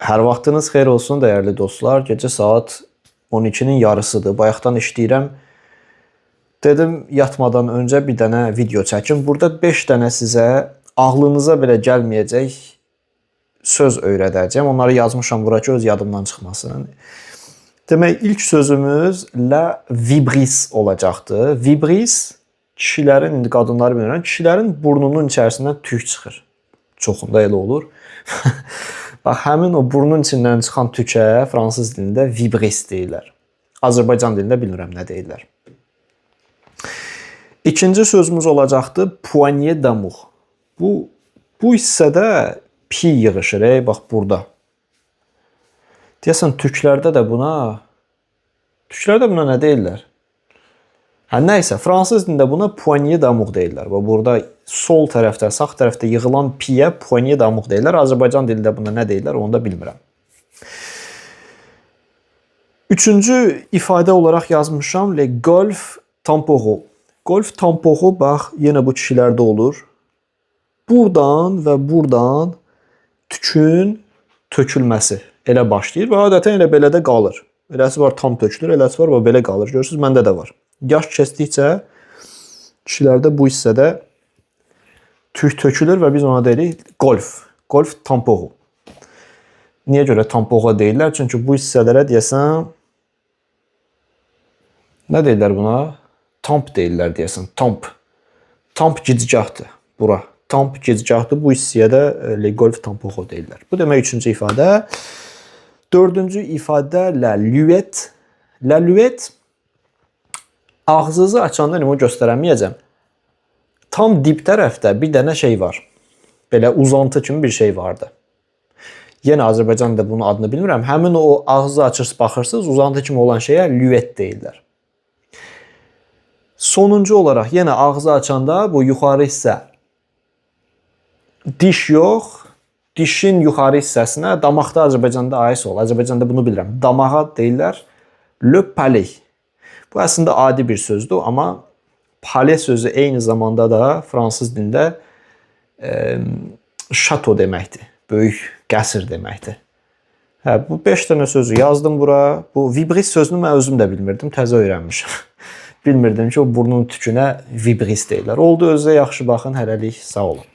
Hər vaxtınız xeyir olsun dəyərli dostlar. Gecə saat 12-nin yarısıdır. Bayaqdan işləyirəm. Dedim yatmadan öncə bir dənə video çəkim. Burada 5 dənə sizə ağlınıza belə gəlməyəcək söz öyrədəcəm. Onları yazmışam bura ki, öz yadımdan çıxmasın. Demək, ilk sözümüz la vibris olacaqdır. Vibris kişilərin, indi qadınları bilmirəm, kişilərin burnunun içərisindən tük çıxır. Çoxunda elə olur. Bax, həmin o burnun içindən çıxan tükə fransız dilində vibris deyirlər. Azərbaycan dilində bilmirəm nə deyirlər. İkinci sözümüz olacaqdır poignée d'amour. Bu hissədə pi yığışır, bax burada. Deyəsən tüklərdə də buna nə deyirlər? Hə, nəysə, fransız dilində buna poignée d'amour deyirlər. Bax, burada sol tərəfdə, sağ tərəfdə yığılan piyə poignée d'amour deyirlər. Azərbaycan dilində buna nə deyirlər, onu da bilmirəm. Üçüncü ifadə olaraq yazmışam le golf temporaux. Golf temporaux, bax, yenə bu kişilərdə olur. Buradan və buradan tükün tökülməsi elə başlayır və adətən elə belə də qalır. Eləsi var tam tökülür, eləsi var və belə qalır. Görürsüz, məndə də var. Yaş keçdikcə kişilərdə bu hissədə tük tökülür və biz ona deyirik golf. Golf temporaux. Niyə görə temporaux deyirlər? Çünki bu hissələrə deyəsən nə deyirlər buna? Tamp deyirlər deyəsən. Tamp. Tamp gicgahdır bura. Tamp gicgahdır. Bu hissəyə də le golf temporaux deyirlər. Bu demək üçüncü ifadə. Dördüncü ifadə la luette. La luette ağzınızı açanda onu göstərəməyəcəm. Tam dip tərəfdə bir dənə şey var. Belə uzantı kimi bir şey vardı. Yenə Azərbaycanda bunun adını bilmirəm. Həmin o ağzı açırsınız, baxırsınız, uzantı kimi olan şeyə lüet deyirlər. Sonuncu olaraq yenə ağzı açanda bu yuxarı hissə diş yox, dişin yuxarı hissəsinə damaqda Azərbaycanda ayıs ol. Azərbaycanda bunu bilirəm. Damağa deyirlər le palais. Bu əslində adi bir sözdür, amma palais sözü eyni zamanda da fransız dilində şato deməkdir. Böyük qəsr deməkdir. Hə, bu 5 dənə sözü yazdım bura. Bu vibris sözünü mən özüm də bilmirdim, təzə öyrənmişəm. Bilmirdim ki, o burnun tükünə vibris deyirlər. Oldu, özünüzə yaxşı baxın, hələlik sağ olun.